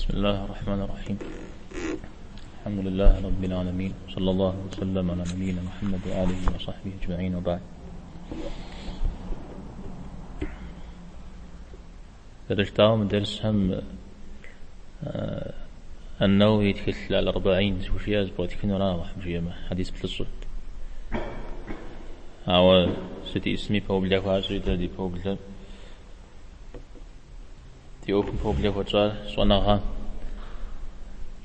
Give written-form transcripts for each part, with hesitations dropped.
بسم الله الرحمن الرحيم الحمد لله رب العالمين صلى الله وسلم على نبينا محمد وآله وصحبه أجمعين وبعد Зэрыжытӏауэ, мы дерсхэм Ан-Нэуэуи и тхылъ Аль-Арбаин зыхужиӏэр зэпкърытхынура, Алыхьым жиӏэмэ, хьэдис плӏыщӏыр. Ауэ сыт иӏысми пэублэ хуащӏри, дэ ди пэублэ, ди ӏуэхум пэублэ хуэтщӏар щӏэныгъэ,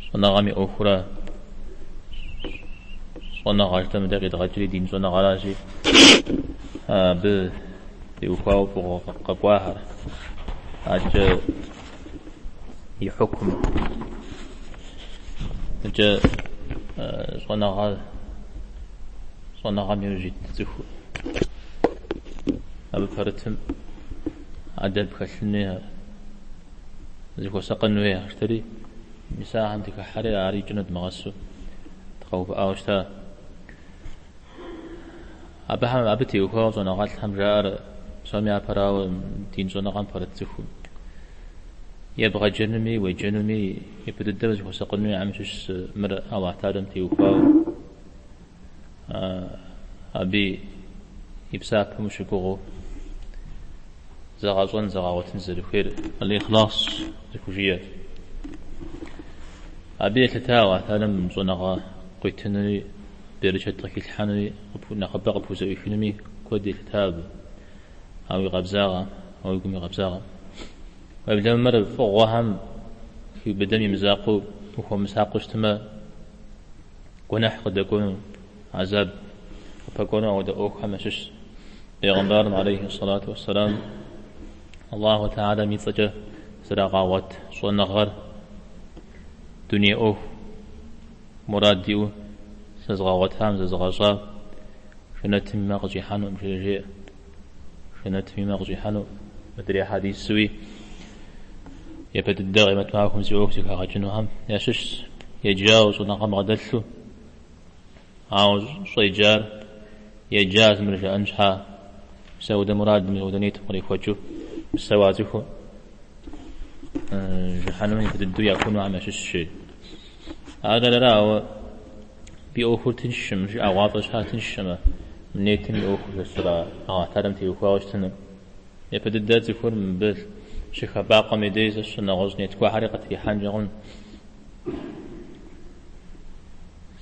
щӏэныгъэм и ӏуэхура. Щӏэныгъэ жытӏэм дэ къидгъэкӏри дин щӏэныгъэращи, абы теухуауэ фӏыгъуэ къэкӏуахэр, адэкӏэ и хьукм, адэкӏэ щӏэныгъэ, щӏэныгъэм иужь ит цӏыху, абы пэрытым ӏэдэб хэлъын хуейхэр, зыхуэсакъын хуейхэр жытӏэри, мис ахэм дыхыхьэри ар и кӏэм нэдмыгъэсу дыкъэувыӏауэ щыта. Абыхэм, абы теухуауэ щӏэныгъэлӏхэм жаӏэр псом япэрауэ дин щӏэныгъэм пэрыт цӏыхум. Ебгъэджэнуми, уеджэнуми, япэ дыдэу зыхуэсакъын хуейхэм щыщ мыр Аллахь Тэхьэлам теухуауэ абы и псапэм ущыгугъыу зэгъэщӏэн, зэгъэгъуэтын зэрыхуейр аль-ихлас зыхужиӏэр. Абы елъытауэ Аллахь Тэхьэлам щӏэныгъэ къуитынури, берычэт къыхилъхьэнури, нэхъыбэ къыпхузэӏуихынуми куэд елъыта абы. А уи къабзагъэм, а уи гум и къабзагъэм. Уеблэмэ мыр фӏыгъуэхэм хиубыдэм имызакъуэу ухуэмысакъыу щытмэ, гуэныхь къыдэкӏуэну, гӏэзаб къыпэкӏуэну ауэдэ ӏуэхухэм ящыщ. Бегъымбарым алейхи сэлату уэсселам Аллаху Тэхьэлам и цӏэкӏэ зрагъэгъуэт щӏэныгъэр дуней ӏуэху мурад иӏэу зэзгъэгъуэтам, зэзыгъэщӏам жэнэтым и мэ къыщӏихьэнукъым, жери жеӏэ. Жэнэтым и мэ къыщӏихьэнукъым. Мыдрей хьэдисуи япэ дыдэ къемэт махуэм зи ӏуэху зэхагъэкӏынухэм ящыщщ, еджауэ щӏэныгъэ бгъэдэлъу, ауэ щӏеджар еджащ мыр жаӏэн щхьа, мис ауэдэ мурадым, ауэдэ нетым кърихуэкӏыу псэуа цӏыху жыхьэнэмэм япэ дыдэу яхунухэм ящыщщ, жери. Ар ара, ауэ и ӏуэхур тыншкъым, жыӏэгъуафӏэ щхьа тыншкъым, нетым и ӏуэхур зэщыра Аллахь Тэхьэлам теухуауэ щытыну. Япэ дыдэ цӏыхур мыбы щыхэбакъуэм и дей зэщ нэгъуэщӏ нет гуэрхэри къытрихьэнкӏэ хъун.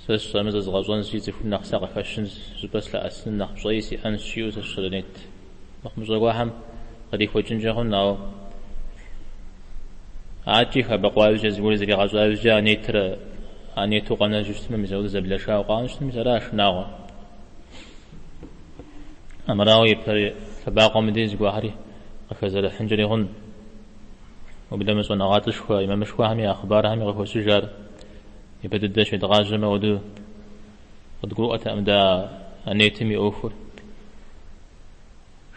Сэ сщӏэмэ мы зэзгъэщӏэнщи, цӏыхум нэхъ сакъыхэщынщ, щӏыпӏэ слъэӏэсын, нэхъ пщӏэи сиӏэнщ, жиӏэу зэщрэ нет мыхъумыщӏэ гуэрхэм кърихуэкӏынкӏэ хъун, ауэ адэкӏи хэбэкъуа иужькӏэ зыгуэр зригъэщӏа иужькӏэ а нетыр а нету къэнэжу щытмэ, мис ауэдэ зэблэшауэ къанэу щытмэ, мис ара шынагъуэр. Армырауэ ипэ лъэбакъуэм и дей зыгуэрхэри къыхэзэрыхьынкӏэри хъун. Уеблэмэ щӏэныгъэлӏышхуэ, имамышхуэхэми я хъыбархэми къыхощыж ар. Япэ дыдэ щедгъажьэмэ ауэдэу къыдгурыӏуэтэкъым дэ а нетым и ӏуэхур.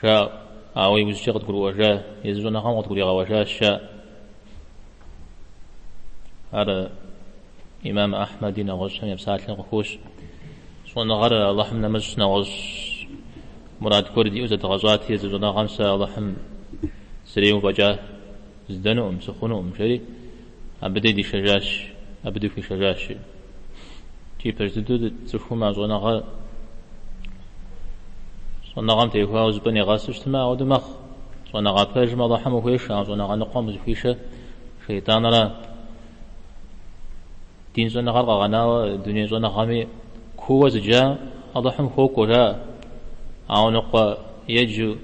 Жаӏэу, ауэ иужькӏэ къыдгурыӏуэжа, езы щӏэныгъэм къыдгуригъэӏуэжащ, жаӏэ. Ар имам Ахьмэди нэгъуэщӏхэм я псалъэм къыхощ. Щӏэныгъэр Алыхьым нэмыщӏ нэгъуэщӏ мурад гуэр диӏэу зэдгъэщӏати, езы щӏэныгъэм сэ Алыхьым срейуэ фӏэкӏа здэнукъым, сыхъунукъым, жери абы дей дишэжащ, абы дыхуишэжащ. Икӏи пэж дыдэу цӏыхум а щӏэныгъэр щӏэныгъэм теухуауэ зыщӏыпӏэ нигъэсу щытмэ, ауэдэу мэхъу. Щӏэныгъэ пэжым Алыхьым ухуешэ, а щӏэныгъэ ныкъуэм узыхуишэ шейтӏанра. Дин щӏэныгъэр къэгъэнауэ дуней щӏэныгъэми кууэ зыджа Алыхьым хуокӏуэ, жаӏэ. Ауэ ныкъуэ еджэу,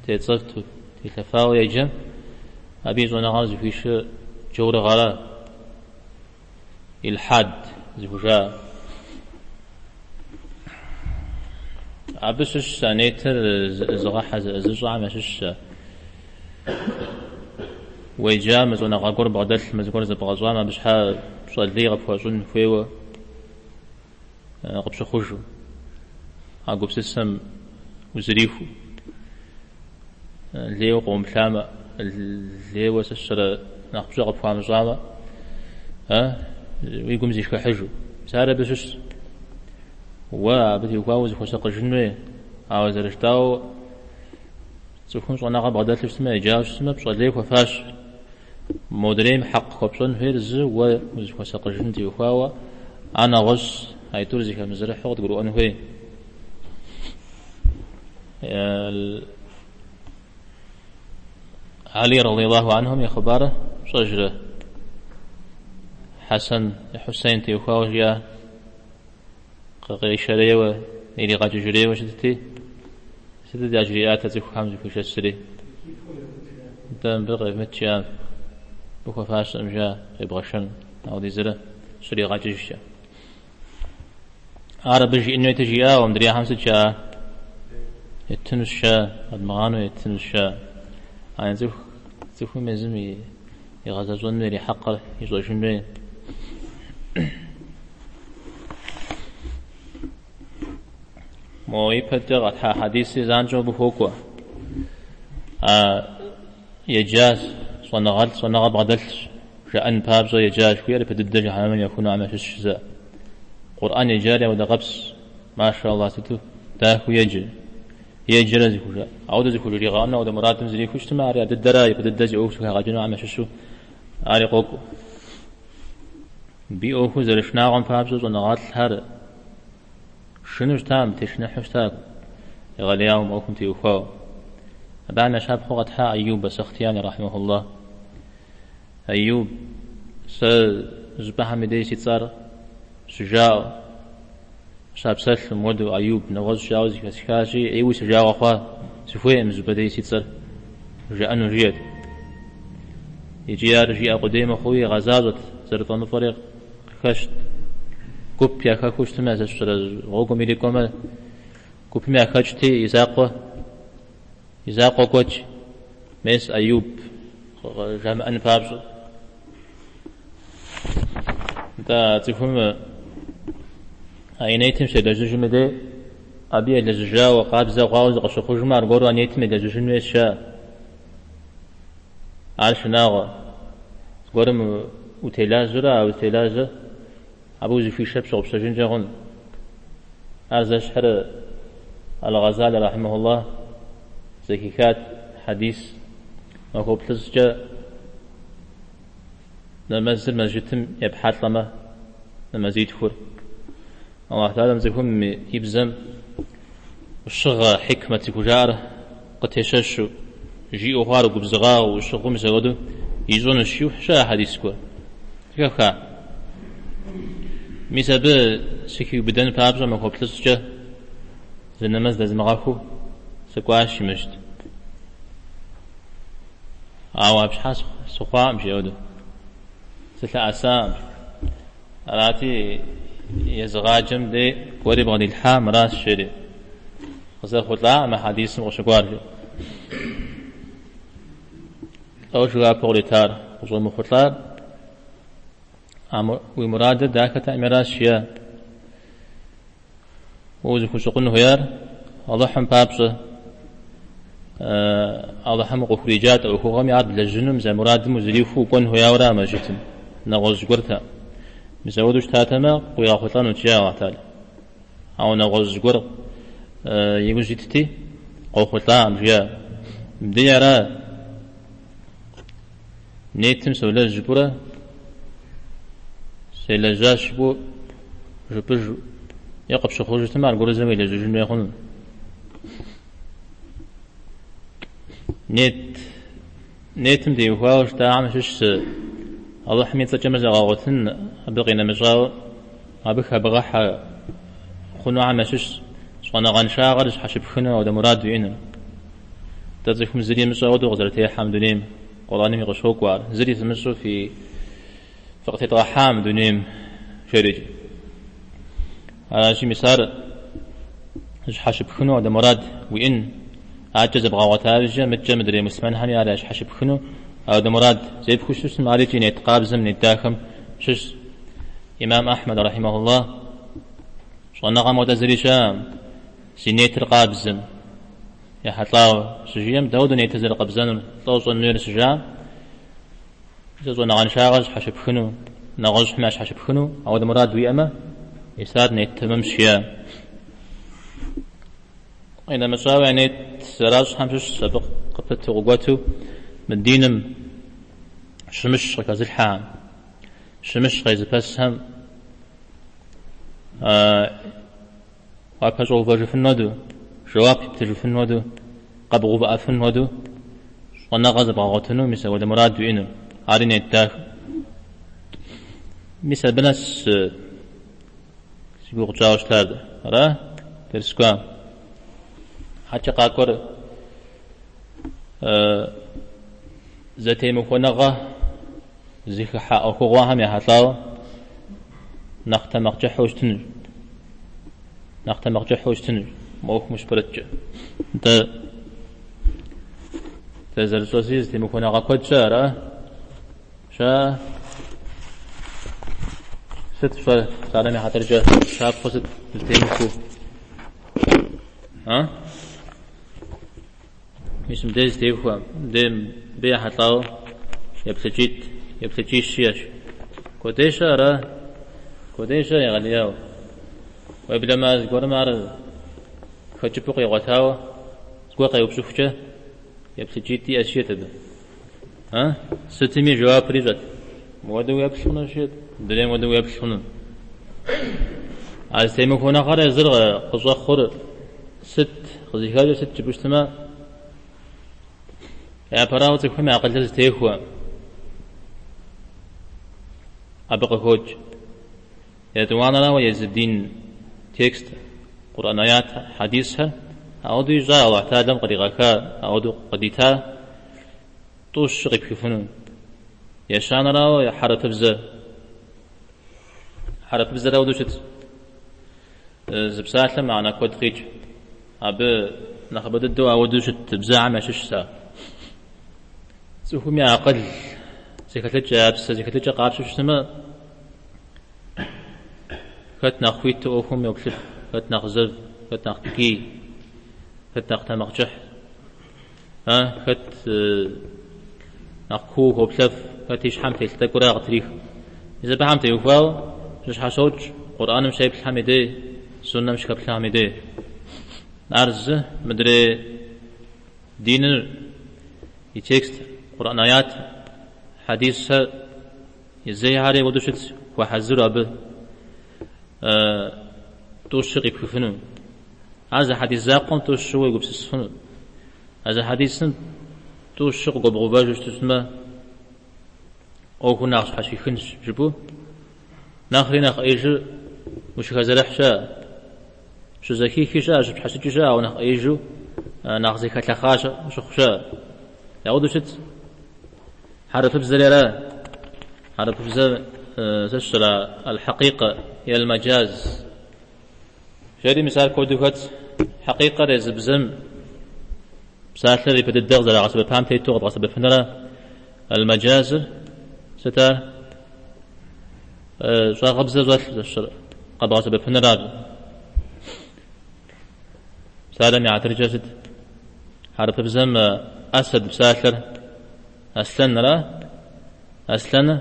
тецӏэфту, телъэфауэ еджэм, абы и щӏэныгъэм зыхуишэ джаурыгъэра. Илхьад зыхужаӏэ. Абы щыщщ а нетыр зыгъэхьэ зыщӏэхэм ящыщщ. Уеджамэ, щӏэныгъэ гуэр бгъэдэлъмэ, зыгуэр зэбгъэщӏамэ, абы щхьэ пщӏэ лей къыпхуэщӏын хуейуэ къыпщыхъужу, а гупсысэм узэрихуу, лейуэ къыумыплъамэ, лейуэ сэ сщӏэрэ нэхъ пщӏэ къыпхуамыщӏамэ, уи гум зишхыхьыжу. Мис ар абы щыщщ. Уэ абы теухуауэ узыхуэсакъыжын хуей, ауэ зэрыжытӏауэ, цӏыхум щӏэныгъэ бгъэдэлъу щытмэ, еджауэ щытмэ, пщӏэ лей хуэфащ. Модрейм хьэкъ хуэпщӏэн хуейр зы, уэ узыхуэсакъыжыным теухуауэ, ар нэгъуэщӏ, аитӏур зэхэмызэрыхьу къыдгурыӏуэн хуей. Али радиаллаху анхум и хъыбар пщӏэжрэ? Хьэсэн Хьусейн теухуауэ жиӏа къыкъишэрейуэ, иригъэкӏыжырейуэ щытти, сытыт яжриӏат а цӏыхухэм зэхуишэсри? Нтӏэ, мыбы къевмыт жиӏа, мыбы хуэфащэкъым жиӏа, къебгъэшэн апхуэдизрэ щригъэкӏыжкӏэ. Ар абы жиӏэн хуейти жиӏауэ, мыдрейхэм сыт жаӏа? Еттынущ жаӏа, къэдмыгъанэу еттынущ жаӏа. А цӏыху, цӏыхум езым игъэзэщӏэн хуейр, и хьэкъыр ищӏэжын хуей. Мо ипэкӏэ къэтхьа хьэдисри занщӏэу абы хуокӏуэ. А еджащ, щӏэныгъэлӏ, щӏэныгъэ бгъэдэлъщ, жаӏэн папщӏэ еджащ, жыхуиӏэр ипэ дыдэ жыхьэнэмэм яхунухэм ящыщщ жызыӏэ. Къурӏэн еджари ауэдэ къабзэщ, машаллах, сыту дахэу еджэ. Еджэрэ зыхужаӏэ. Ауэдэ зыхужригъэӏэну ауэдэ мурадым зэрихуэу щытмэ, ари а дыдэра ипэ дыдэ зи ӏуэху зэхагъэкӏынухэм ящыщу ари къокӏуэ. Мыбы и ӏуэхур зэрышынагъуэм папщӏэ щӏэныгъэлӏхэр шынэу щытам, тешыныхьу щыта егъэлеяуэ мы ӏуэхум теухуауэ. Абыхэм я щапхъэу къэтхьа Айюб ас-Сахтияни рахьимахуллах. Айюб, сэ щӏыпӏэхэм и деж си цӏэр щыжаӏэу, щапсэлъым мыуэдэу Айюб нэгъуэщӏ жаӏэу зэхэсхащи, ӏейуэ си жагъуэ хъуа, сыхуейкъым зыщӏыпӏэ деж си цӏэр жаӏэну жиӏэт. Икӏи ар жиӏэ къудей мыхъууи игъэзащӏэт, зэрыфӏэмыфӏри къыхэщт. Гуп яхэхуу щытмэ, зэщӏэрэ гъуэгум ирикӏуэмэ, гупым яхэкӏти, и закъуэ, и закъуэ кӏуэкӏ, мес Айюб жамыӏэн папщӏэ. Нтӏэ, а цӏыхум а и нетым щелэжьыжым и дей, абы елэжьыжауэ, къабзэ хъуауэ зыкъыщыхъужмэ, аргуэру а нетым елэжьыжын хуейщ, жаӏэ. Ар шынагъуэ. Зыгуэрым утелажьэрэ, а узытелажьэр абы узыхуишэр пщыгъупщэжынкӏэ хъун. Ар зэщхьыр Аль-Гъэзали рахьимахуллах зэхихат хьэдис махуэ плӏыщӏкӏэ нэмэзыр мэжджытым епхьэлӏэмэ, нэмэзитхур. Аллахь Тэхьэлам цӏыхум и бзэм ӏущыгъэ, хьикмэт зыхужаӏэр къытещэщу, жиӏэу хъуар губзыгъагъэу, ӏущыгъэу мис апхуэдэу ищӏынущ, жиӏэу щыӏэ хьэдис гуэр. Зэхэфха? Мис абы сыхиубыдэн папщӏэ махуэ плӏыщӏкӏэ зы нэмэз дэзмыгъэхуу сыкӏуащ и мэжджыт. Ауэ абы щхьэ сыхъуакъым, жиӏэ хуэдэу. Сылъэӏэсакъым. Арати, езыгъаджэм дей кӏуэри бгъэдилъхьа, мыращ, жери. Къызэхъулӏакъым а хьэдисым къыщыкӏуар, жи. Лӏо жэуапу къритар, къыщӏомыхъулӏар, а уи мурадыр дахэтэкъыми аращ, жиӏа. Уэ узыхущӏэкъун хуеяр Алыхьым папщӏэ, Алыхьым укъыхуриджат а ӏуэхугъуэми, ар блэжьыну мис а мурадым узэрихуэу укӏуэн хуеяуэра мэжджытым, нэгъуэщӏ зыгуэртэкъым. Мис апхуэдэу щытатэмэ, къуигъэхъулӏэнут, жиӏа Алыхь Тэхьэлам. Ауэ нэгъуэщӏ зыгуэр иужь итти, къохъулӏакъым, жиӏа. Мыбдеи ара нетым солэжь жыпӏэурэ, селэжьащ жыпӏэу жыпӏэж е къыпщыхъужу щытмэ, аргуэру зэ уелэжьыжын хуей хъуну. Нет, нетым теухуауэ щытахэм щыщ зы Алыхьым и цӏэкӏэ мыр зэгъэгъуэтын, абы къинэмыщӏауэ абы хэбгъэхьэ хъунухэм ящыщ щӏэныгъэншагъэр зыщхьэщыпхыну ауэдэ мурад уиӏэныр. Дэ цӏыхум зыри имыщӏэ хуэдэу къызэрытехьэм дунейм, Къурӏэнми къыщокӏуэ ар, зыри фымыщӏэу фи фыкъытедгъэхьа мы дунейм, жерикӏ. Аращи, мис ар зыщхьэщыпхыну ауэдэ мурад уиӏэн, адэкӏэ зэбгъэгъуэта иужькӏэ, мыдкӏэ мыдрей муслъымэнхэми ар ящхьэщыпхыну ауэдэ мурад зепхуэу щытым, ар икӏи нет къабзэм, нет дахэм щыщ. Имам Ахьмэд, рахьимахуллах, щӏэныгъэм хуэдэ зыри щыӏэкъым, зи нетыр къабзэм. Ехьэлӏауэ щыжиӏэм, дауэдэу нетыр зэрыкъэбзэнур, лӏо щӏэн хуейр щыжаӏэм, щӏэныгъэншагъэр зыщхьэщыпхыну, нэгъуэщӏхэм ящхьэщыпхыну, ауэдэ мурад уиӏэмэ, мис ар нет тэмэмщ, жиӏа. Къинэмыщӏауэ я нет зэращӏхэм щыщщ абы къыпыту къыгуэту мы диным. Щымыщ къыхэзылъхьэхэм, щымыщ къезыпэсхэм уапэщӏэувэжыфын хуэдэу, жэуап ептыжыфын хуэдэу, къэбгъэувыӏэфын хуэдэу щӏэныгъэ зэбгъэгъуэтыну мис апхуэдэ мурад уиӏэну. Ари нет дахэ. Мис абы нэс зи гугъу тщӏауэ щытар. Ара? Дерс кӏуам. Адэкӏэ къакӏуэр зэтемыхуэныгъэ зыхыхьэ ӏуэхугъуэхэм ехьэлӏауэ нэхъ тэмакъкӏыхьу щытынущ. Нэхъ тэмакъкӏыхьу щытынущ мы ӏуэхум ущыпэрыткӏэ. Нтӏэ, дэ зэрытщӏэщи, зэтемыхуэныгъэ куэд щыӏэ, ара? Щыӏэ? Сыт фщӏэр, псалъэм и хьэтыркӏэ, щапхъэу сыт зэтемыхуэу? А? Мис мыбдеж зэтехуэ, мыбдей мыбы ехьэлӏауэ еплъыкӏитӏ, еплъыкӏищ щыӏэщ. Куэдей щыӏэ, ара? Куэдей щыӏэ егъэлеяуэ. Уеблэмэ зыгуэрым ар хэкӏыпӏэу къигъуэтауэ зыгуэр къеупщӏыхукӏэ еплъыкӏитӏ иӏэщ жиӏэт абы. А? Сытми жэуапыр ищӏэт. Мыуэдэу уеплъ хъуну жиӏэт, мыдрейм хуэдэу уеплъ хъуну. А зэтемыхуэныгъэр езыр къыщӏэхъур сыт, къызыхэкӏыр сыт жыпӏэу щытмэ, япэрауэ цӏыхухэм я акъылыр зэтехуэ. Абы къыхокӏ. Етӏуанэрауэ езы дин текст, Къурӏэн аят, хьэдисхэр ауэдэу ищӏа Алыхь Тэхьэлам къригъэха, ауэдэу къыдита тӏу-щы къипхыфыну. Ещанэрауэ хьэрыпыбзэ. Хьэрыпыбзэр ауэдэу щыт. Зы псалъэм мыхьэнэ куэд къикӏ. Абы нэхъыбэ дыдэу ауэдэу щыт бзэхэм ящыщщ ар. Цӏыхум я акъыл зэхэлъыкӏэ, я псэ зэхэлъыкӏэ къапщтэу щытмэ, хэт нэхъ хуиту ӏуэхум йоплъыф, хэт нэхъ зэв, хэт нэхъ ткӏий, хэт нэхъ тэмакъкӏыхь, хэт нэхъ куу хоплъэф, хэт и щхьэм телъ тӏэкӏура къытрих. Мис абыхэм теухуауэ зэщхьэщокӏ Къурӏэным щеплъхэм и дей, суннэм щыхэплъэхэм и дей. Ар зы, мыдрей диныр и текст, Къурӏэн аят, хьэдисхэр езыхэри апхуэдэу щытщ, хуэхьэзыру абы тӏу-щы къипхыфыну. Ар зы хьэдис закъуэм тӏу-щы уегупсыс хъуну. А зы хьэдисым тӏу-щы къыгуэбгъэувэжу щытмэ, ӏуэхур нэхъ щхьэщихынщ жыпӏэу, нэхъри нэхъ ӏеижыр ущыхэзэрыхь щыӏэ. Щызэхихи щыӏэ, щыпщхьэщыкӏи щыӏэ, ауэ нэхъ ӏеижу нэхъ зэхэлъэхъа щыхъу щыӏэ. Апхуэдэу щыт. Хьэрыпыбзэри ара? Хьэрыпыбзэр сэ сщӏэрэ аль-хьэкъикъэ е аль-мэджаз. Жери мис ар куэду хэт. Хьэкъикъэр езы бзэм псалъэр ипэ дыдэ къызэрагъэсэбэпам тету къэбгъэсэбэпынра? Аль-мэджазыр сыт ар? Щӏагъыбзэ щӏэлъ сэ сщӏэрэ къэбгъэсэбэпынра? Псалъэм и хьэтыркӏэ сыт? Хьэрыпыбзэм ӏэсэд псалъэр аслъэнра? Аслъэныр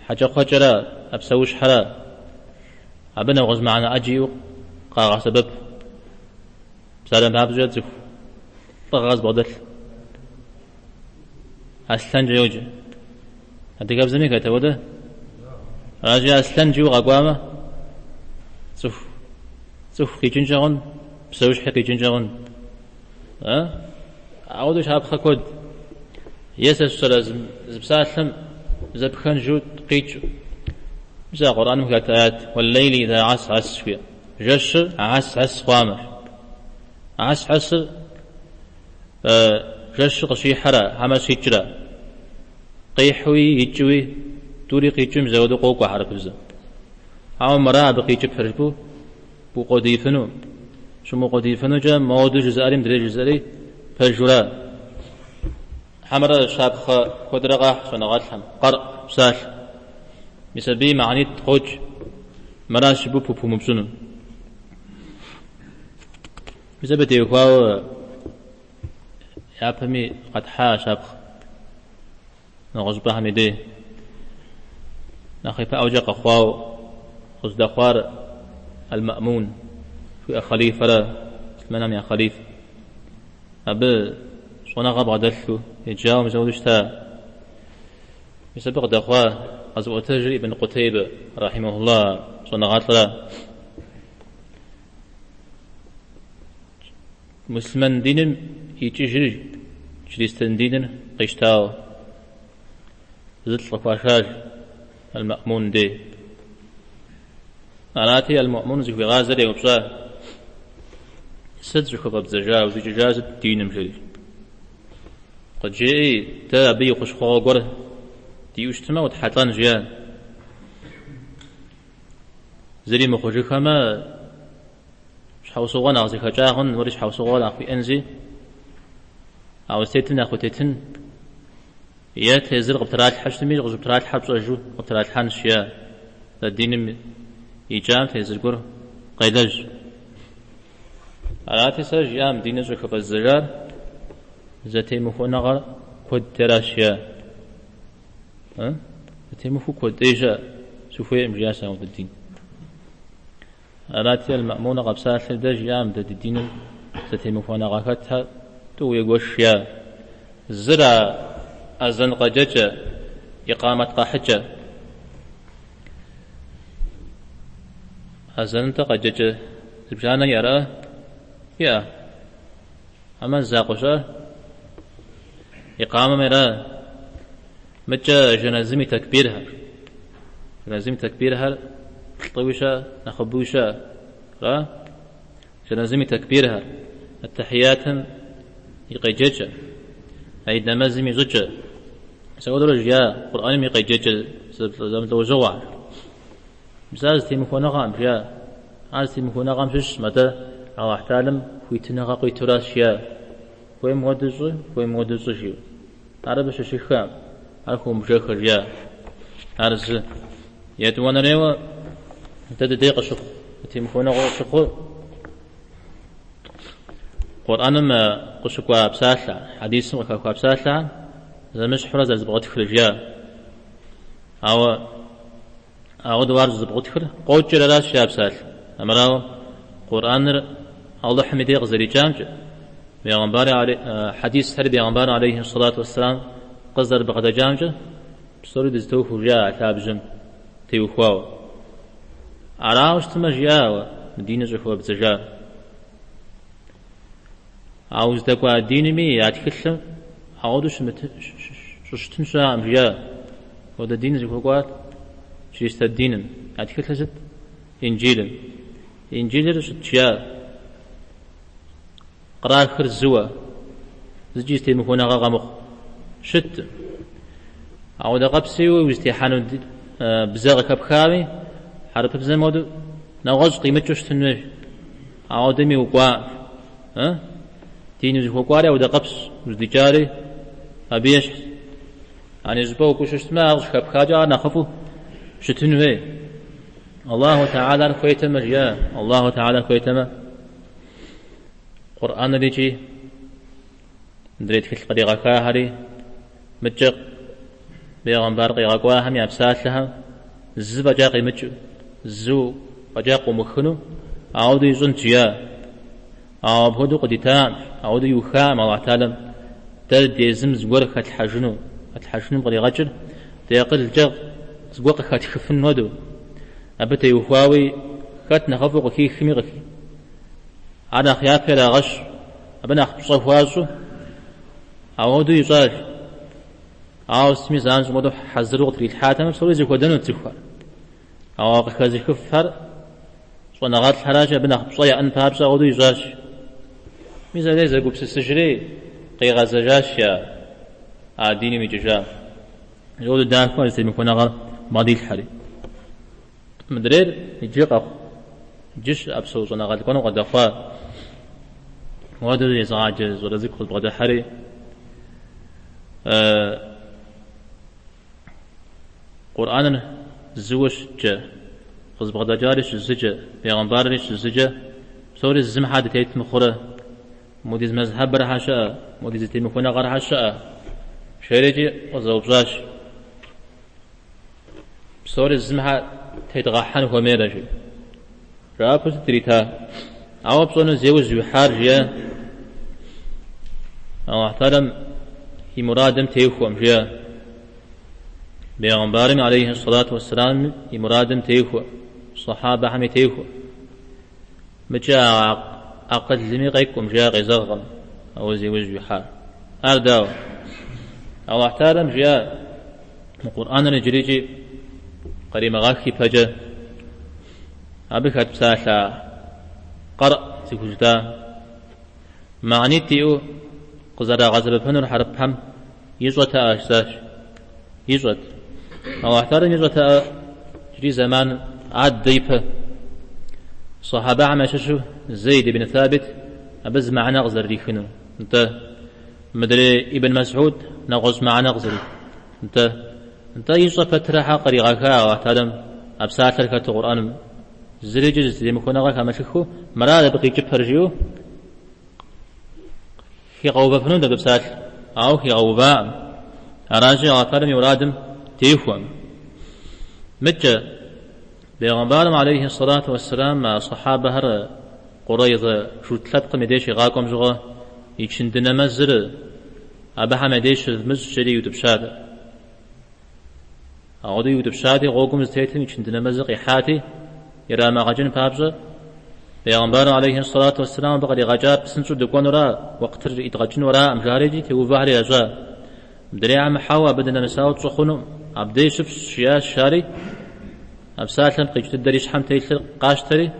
хьэкӏэкхъуэкӏэра, а псэущхьэра? Абы нэгъуэщӏ мыхьэнэ ӏэджи иӏэу къагъэсэбэп. Псалъэм папщӏэ цӏыху лӏыгъэ зыбгъэдэлъ. Аслъэнкӏэ йоджэ. Адыгэбзэми хэт апхуэдэ? Аращи, аслъэн жиӏэу къэкӏуамэ, цӏыху, цӏыху къикӏынкӏэ хъун, псэущхьи къикӏынкӏэ хъун. А? Ауэдэу щапхъэ куэд. Е сэ сщӏэрэ зы псалъэм зэпхэнжу къикӏ. Мис а Къурӏэным хэт аят, Уэллейли иза гьэсгьэс жиӏэ. Жэщыр гьэсгьэс хъуамэ. Гьэсгьэсыр жэщыр къыщихьэрэ, хьэмэ щикӏрэ. Къихьуи икӏыуи, тӏури къикӏым зэуэдэу къокӏуэ хьэрыпыбзэм. Ауэ мыра абы къикӏыпэр жыпӏэу укъуэдиифыну. Щумыкъуэдиифынукӏэ, моуэдэу жызыӏэри мыдрей жызыӏэри пэжура. Хьэмэрэ щапхъэ куэдрэ къахь щӏэныгъэлӏхэм, къэрӏ псалъэ. Мис абыи мыхьэнитӏ къокӏ, мыращ жыпӏэу пхупыумыпщӏыну. Мис абы теухуауэ япэми къэтхьа щапхъэ нэгъуэщӏыпӏэхэм и дей. Нэхъ ипэӏуэкӏэ къэхъуауэ къыздэхъуар Аль-Маӏмун жыхуиӏэ хъалифэра, муслъымэнхэм я хъалиф. Абы щӏэныгъэ бгъэдэлъу еджауэ мис ауэдэу щыта. Мис абы къыдэхъуа къэзыӏуэтэжыр Ибн Къутейбэ, рахьимэхулла, щӏэныгъэлӏра. Муслъымэн диным икӏыжри чристэн диныр къищтауэ зылӏ къыхуашащ Аль-Маӏмун дей. Арати, Аль-Маӏмун зыхуигъазэри еупщӏа, Сыт щӏыхыфӏэбдзэжа, узикӏыжа сыт диным, жери. Къыджеӏи, дэ абы и хущхъуэгъуэ гуэр диӏэу щытмэ, утхьэлӏэн, жиӏа. Зыри мыхъужыхэмэ, щхьэусыгъуэ нэхъ зэхэкӏа хъун, уэри щхьэусыгъуэ нэхъ уиӏэнзи, а узытетым нэхъ утетын, е тезыр къыптралъхьэ щытми, къыщӏыптралъхьэр пщӏэжу къыптралъхьэнщ, жиӏа. Дэ диным икӏам тезыр гуэр къелэжь. Арати, сэ жиӏам диныр щӏыхыфӏэздзэжар зэтемыхуэныгъэр куэдти аращ, жиӏа. Зэтемыхуэу куэд ӏей щыӏэ, сыхуейкъым, жиӏащ апхуэдэ дин. Арати, Аль-Маӏмуныр къэпсалъэри, дэ жиӏам дэ ди диным зэтемыхуэныгъэ хэтхэр тӏу егуэш, жиӏа. Зыр а азэн къэджэкӏэ, икъамэт къэхьыкӏэ. Азэнытӏэ къэджэкӏэ зыбжанэ иӏэрэ? Иӏэ. Амэ закъуэ щыӏэр? Икъамэм ера? Мыкӏэ жэназым и тэкбирхэр. Жэназым и тэкбирхэр плӏыуи щыӏэ, нэхъыбэуи щыӏэ. Ара? Жэназым и тэкбирхэр, аттахьиятым и къеджэкӏэ, гьид нэмэзым и щӏыкӏэ. Мис апхуэдэурэ жиӏа Къурӏэным и къеджэкӏэ зэмылӏэужьыгъуэхэр. Мис ар зэтемыхуэныгъэкъым, жиӏа. Ар зэтемыхуэныгъэм щыщщ, атӏэ Аллахь Тэхьэлам хуитыныгъэ къуитуращ, жиӏа. Хуейм хуэдэу щӏы, хуейм хуэдэу щӏы, жиӏэу. Ар абы щыщыххэкъым, ар хыумыбжэхэ, жиӏа. Ар зы. Етӏуанэрейуэ дэ дыдей къыщыхъу, зэтемыхуэныгъэу къыщыхъур Къурӏэным къыщыкӏуа псалъэ, хьэдисым къыхэхуа псалъэхэр зэмыщхьурэ зэрызэбгъутхыр, жиӏа. Ауэ Ауэдэу ар щӏызэбгъутхыр къокӏыр аращ жиӏа псалъэ. Армырауэ, Къурӏэныр Алыхьым и дей къызэрикӏамкӏэ, бегъымбар хьэдисхэри бегъымбар алейхи сэлату уэсселам къызэрыбгъэдэкӏамкӏэ псори дызэтохуэ жиӏа а лъабжьэм теухуауэ. Арауэ щытмэ, жиӏауэ, мы диныр щӏыхыфӏэбдзэжар. А уздэкӏуа динми я тхылъым ауэдэу щӏыщытын щыӏэкъым, жиӏа. Хуэдэ дин зыхуэкӏуар чристэн диным. Я тхылъыр сыт? Инджылыр. Инджылыр щыт, жиӏа. Кърахыр зыуэ, зыкӏи зэтемыхуэныгъэ къэмыхъу. Щыткъым. Ауэдэ къэпсэуи узытехьэну бзэ къыхэпхами, хьэрыпыбзэм хуэдэу нэгъуэщӏ къимыкӏыу щытын хуейщ. Ауэдэми укӏуакъым. Дин узыхуэкӏуари ауэдэ къэпс, уздикӏари абы ещхьщ. Ани щӏыпӏэ укӏуэу щытмэ, ар къыщыхэпхакӏэ ар нэхъыфӏу щытын хуей. Аллаху Тэхьэлар хуейтэмэ, жиӏа, Аллаху Тэхьэлар хуейтэмэ, Къурӏэныр икӏи мыдрей тхылъ къригъэхахэри, мыдкӏэ бегъымбар къигъэкӏуахэм я псалъэхэм зы фӏэкӏа къимыкӏыу, зы фӏэкӏа къыумыхыну, ауэдэу ищӏынт, жиӏа. Ауэ апхуэдэу къыдитакъым, ауэдэу иухакъым Аллахь Тэхьэлам дэ езым зыгуэр хэтлъхьэжыну, хэтлъхьэжыным къригъэкӏыр ди акъылкӏэ зыгуэр къыхэтхыфын хуэдэу. Абы теухуауи хэт нэхъыфӏу къыхихми ар нэхъ япэ ирагъэщ, абы нэхъ пщӏэ хуащӏу, ауэдэу ищӏащ. Ауэ сытми занщӏэм хуэдэу хьэзыру къытрилъхьатэмэ, псори зэхуэдэнут цӏыхухэр. Ауэ къыхэзыхыфхэр щӏэныгъэлӏхэращи, абы нэхъ пщӏэ яӏэн папщӏэ ауэдэу ищӏащ. Мис абдей зэгупсысыжри, къигъэзэжащ я а диным икӏыжа. Ауэдэу дахэу а зэтемыхуэныгъэр бгъэдилъхьэри. Мыдрейр иджы къэхъу, иджы щыӏэ псэу щӏэныгъэлӏ гуэрым къыдэхъуа. Ауэдэу езыгъаджэ щӏалэ цӏыкӏу къызбгъэдыхьэри, Къурӏэныр зыуэ щыткӏэ, къызбгъэдэкӏари щызыкӏэ, бегъымбарри щызыкӏэ, псори зым хьэ дытет мыхъурэ, модиз мэзхьэбыр хьэ щыӏэ, модиз зэтемыхуэныгъэр хьэ щыӏэ? Жерикӏи къызэупщӏащ. Псори зым хьэ тедгъэхьэн хуэмейрэ, жи. Жэуапу сыт ирита? Ауэ пщӏэну зи ужь уихьар, жиӏэ. Аллахь Тэхьэлам и мурадым техуэм, жиӏэ. Бегъымбарым алейхи сэлату уэсселам и мурадым техуэ, сахьабэхэми техуэ. Мыкӏэ акъылми къекӏум, жиӏа къезэгъым, ауэ зи ужь уихьар. Ар дауэ? Аллахь Тэхьэлам жиӏа мы Къурӏэныр иджырикӏи къримыгъэх ипэкӏэ абы хэт псалъэ къэрӏ зыхужытӏа мыхьэнитӏ иӏэу къызэрагъэсэбэпынур хьэрыпхэм ищӏэтэӏэ жысӏащ. Ищӏэт. Аллахь Тэхьэлам ищӏэтэӏэ иджыри зэман аддэ ипэ. Сахьабэхэм ящыщу Зейд ибн Табит абы зы мыхьэнэ къызэрырихынур. Нтӏэ, мыдрей Ибн Масӏуд нэгъуэщӏ мыхьэнэ къызэрих. Нтӏэ, нтӏэ ищӏэ пэтрэ хьэ къригъэха Аллахь Тэхьэлам а псалъэр хэту Къурӏэным. Зырикӏи зэтемыхуэныгъэ хэмылъыххэу, мыра абы къикӏыпэр жиӏэу, Хигъэувэфынут абы псалъэ, ауэ хигъэуваӏым. Аращи, Аллахь Тэхьэлам и мурадым техуэм. Мыдкӏэ, бегъымбарым алейхи сэлату уэсселам а сахьабэхэр Къурайзэ журт лъэпкъым и деж щигъакӏуэм щыгъуэ ичынды нэмэзыр абыхэм я деж щывмыщӏ жери иутӏыпщат. Ауэдэу иутӏыпщати, гъуэгум зытетым ичынды нэмэзыр къихьати, ирамыгъэкӏын папщӏэ, бегъымбарым алейхи сэлату уэсселам абы къригъэкӏар псынщӏэу дыкӏуэнура, уэкътыр идгъэкӏынураӏым, жари икӏи теувэхэри ящӏа. Мыдрейхэм хьэуэ абы дынэмысауэ тщӏы хъунукъым, абдей щыфщӏ, жиӏащ, жари, а псалъэм къикӏ дыдэр и щхьэм телъыр къащтэри,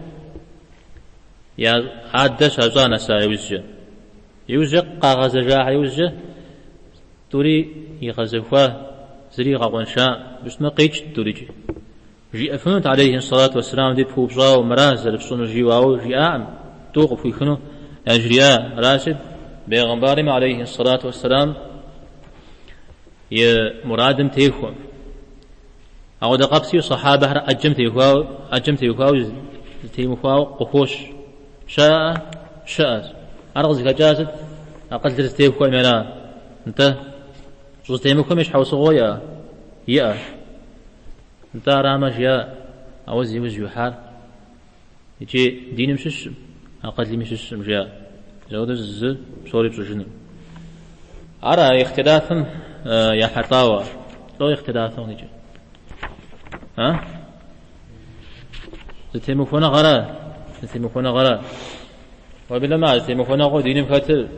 я адэ щащӏа нэса иужькӏэ. Иужькӏэ къагъэзэжахэр иужькӏэ, Тӏури игъэзэхуа, зыри игъэкъуэнша, быщтмэ къикӏт тӏурикӏи. Жиӏэфынут алейхи сэлату уэсселам дей пыупщӏауэ, мыра зэрыпщӏынур жиӏэу, ауэ жиӏакъым, тӏу къыпхуихыну яжриӏа. Аращи, бегъымбарым алейхи сэлату уэсселам и мурадым техуэ. Ауэдэ къабзэу сахьабэхэр ӏэджэм теухуауэ, ӏэджэм теухуауэ зэтемыхуауэ къыхощ. Щыӏэ? Щыӏэщ. Ар къызыхэкӏар сыт? Акъылыр зытехуэми ара? Нтӏэ, щӏызэтемыхуэми щхьэусыгъуэ иӏэ? Иӏэ. Нтӏэ, арамэ, жиӏа, ауэ зи ужь уихьар икӏи диным щыщым, акъылми щыщым, жиӏа. Зэуэдэу зы псори пщӏыжыну. Ар а ихтилафым ехьэлӏауэ. Лӏо ихтилафым къикӏыр? А? Зэтемыхуэныгъэрэ, зэтемыхуэныгъэрэ. Уеблэмэ, а зэтемыхуэныгъэу диным хэтыр,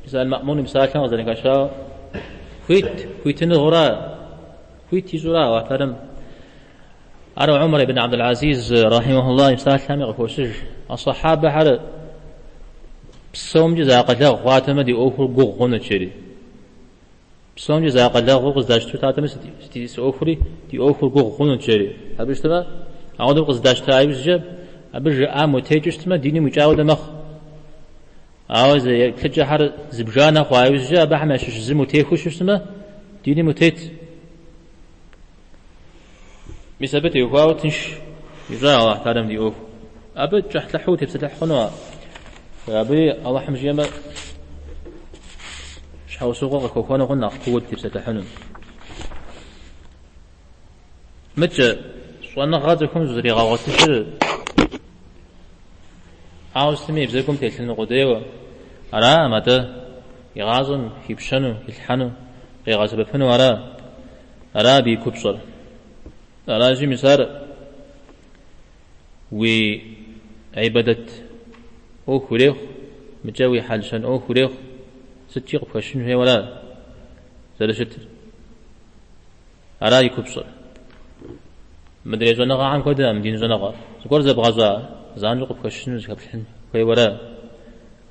мис Аль-Маӏмун и псалъэм къызэрыхэщауэ, хуит, хуитыныгъэра, хуит ищӏура Аллахь Тэхьэлам. Ар Умар ибн Абдул-Азиз, рахьимахуллах, и псалъэми къыхощыж. А сахьабэхэр псомкӏи зэакъылэгъу хъуатэмэ, ди ӏуэхур гугъу хъунут, жери. Псомкӏи зэакъылэгъуу къыздащту щытатэмэ, ди ӏуэхури, ди ӏуэхур гугъу хъунут, жери. Абы щытмэ, ауэдэу къыздащта иужькӏэ, абы жаӏам утекӏыу щытмэ, диным уикӏа хуэдэ мэхъу. Ауэ зы еплъыкӏэхэр зыбжанэ хъуа иужькӏэ, абыхэм ящыщ зым утехуэу щытмэ, диным утет. Мис абы теухуауэ тынш ищӏа Аллахь Тэхьэлам ди ӏуэху. Абы кӏыхьлӏыхьу утепсэлъыхь хъуну. Абы Аллахьым жиӏэмэ, щхьэусыгъуэ къыхэхуэну хъун нэхъ кууэ дытепсэлъыхьыну. Мыкӏэ щӏэныгъэ цӏыхум зригъэгъуэтыжыр ауэ сытми и бзэгум телъыну къудейуэ араӏым, атӏэ и гъащӏэм хипщэну, хилъхьэну, къигъэсэбэпыну ара. Ара абы и купщӏэр. Аращи, мис ар уи гьибадэт ӏуэху ирехъу, мыкӏэ уи хьэл-щэн ӏуэху ирехъу, сыткӏи къыпхэщын хуейуэ ара зэрыщытыр. Ара и купщӏэр. Мыдрей щӏэныгъэхэм хуэдэкъым дин щӏэныгъэр. Зыгуэр зэбгъэщӏа, занщӏэу къыпхэщыну зыхэплъхьэн хуейуэ ара.